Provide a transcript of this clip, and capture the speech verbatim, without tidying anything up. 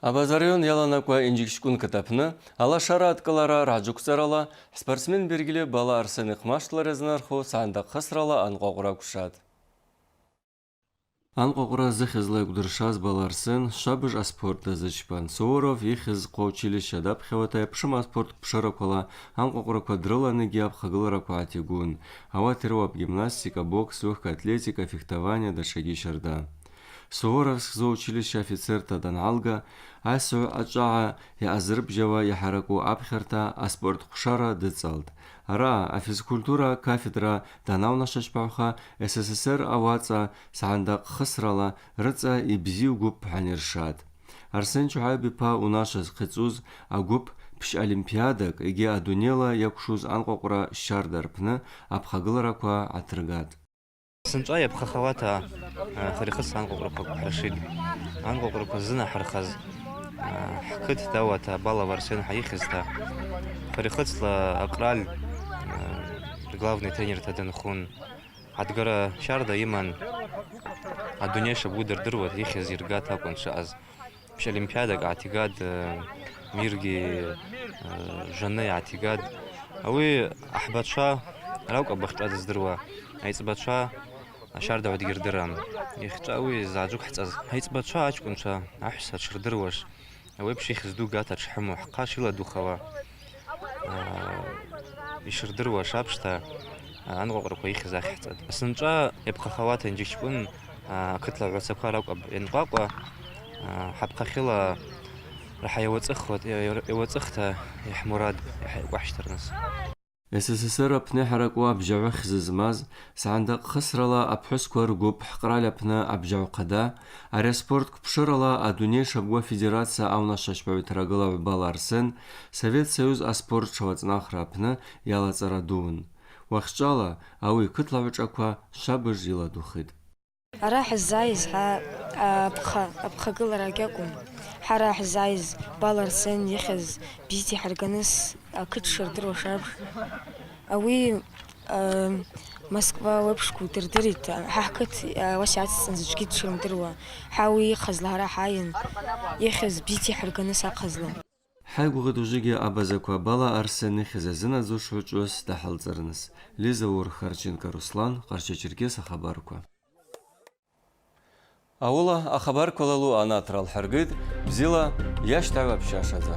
Абаза район йаланакъуа Инджикчкӏвын кыт апны алашара адкӏылара рагӏджвыквцӏарала спортсмен Бергьли Бала Арсен йхъмаштылра йазнархару сагӏындакъ хысрала анкъвакъвра квшатӏ. Анкъвакъвра зыхьызла йакӏвдыршаз Бала Арсен швабыж аспорт дазычпан. Суворов йыхьыз хъваучилище дапхьауата йапшым аспорт квпшыраквала анкъвакъвраква дрылан йгьи апхъагылараква гӏатигун. Ауат йрыуапӏ гимнастика, бокс, легкая атлетика, фехтование, датшагьи щарда. Суворовск зоучилище офицерта дангӏалга, асгьу ачӏвагӏа йъазырбжьауа йахӏаракӏу апхьарта аспорт хъвшара дыцӏалтӏ. Араъа афизкультура кафедра данаунашвачпагӏвха, С С С Р ауацӏа сагӏындакъ хысрала рыцӏа йбзиу гвып гӏанйыршатӏ. Арсен Чугьайб йпа унашва зхъицӏуз агвып пщ олимпиадакӏ йгьи адунейла йаквшуз анкъвакъвра щарда рпны апхъагылараква гӏатыргатӏ. Сынчӏва йапхъахауата, а, хырихъыцла анкъвакъвраква хӏыршитӏ. Анкъвакъвраква ззынахӏырхаз, а, хӏкыт дауата Балов Арсен хӏайыхьызта, хырихъыцла акъраль, а, главный тренерта дынхун. Адгара щарда йыман, адуней шабгу дырдыруа йыхьыз йыргата акӏвын дшаъаз. Пщ олимпиадакӏ гӏатигатӏ, э, миргьи, э, жанны йгӏатигатӏ. Ауи ахӏбачва ракӏвпӏ ахчӏва дыздыруа, айцӏбачва щардагӏвгьи рдырам. Йахчӏва ауи згӏаджвыквхӏцӏаз. Айцӏбачва ачкӏвынчва, ахӏвса тшырдыруаш. Ауи апш йыхьыз ду гата тшхӏыму, хӏхъа шйыладухауа, а, йшырдыруаш апшта, а, анкъвакъвраква йыхьыз ахьхӏцӏатӏ. Сынчӏва йапхъахауата Инджикчкӏвын, а, кытла гӏвацаква ракӏвпӏ йанкъвакъвуа, а, хӏапхъахьыла рахӏа йауацӏыхуа-, йа-, йа-, йауацӏыхта йхӏмурадпӏ йхӏыкӏвахщтырныс. С С С Р апны йхӏаракӏу абжьагӏвы хьзы змаз, сагӏындакъ хысрала апхӏвысква ргвып хӏкъраль апны абжьагӏв хъада, ари аспорт квпшырала адуней шабгу афедерация аунашвачпагӏвта рагылагӏв Бала Арсен Совет Союз аспорт тшауацӏнахра апны йалацӏара дууын. Уахьчӏвала ауи кытлагӏв шӏаква швабыж йыладухитӏ. Ара хӏыззайыз хӏа апхъа-, апхъагылара гьакӏвым. Хӏара хӏыззайыз Бала Арсен йыхьыз бзита йхӏырганыс, акыт шырдыруаш апш. Ауи, а, Москва уапшгу дырдыритӏ, хӏа хӏкыт, а, ауаса йацӏцӏан заджвгьи дшырымдыруа. Хӏа ауи йыхъазла хӏара хӏайын, йыхьыз бзита йхӏырганыс ахъазла. Хӏайгвыгъитӏ ужвыгьи абазаква Бала Арсен йыхьыз йазынадзуш гӏвычӏвгӏвыс дгӏахӏылцӏырныс. Лиза Ур, Харченко Руслан, Къарча-Черкес ахабарква. Ауыла ахабарквала лу анат ралхӏыргитӏ, бзила йащтагӏва бща шадза.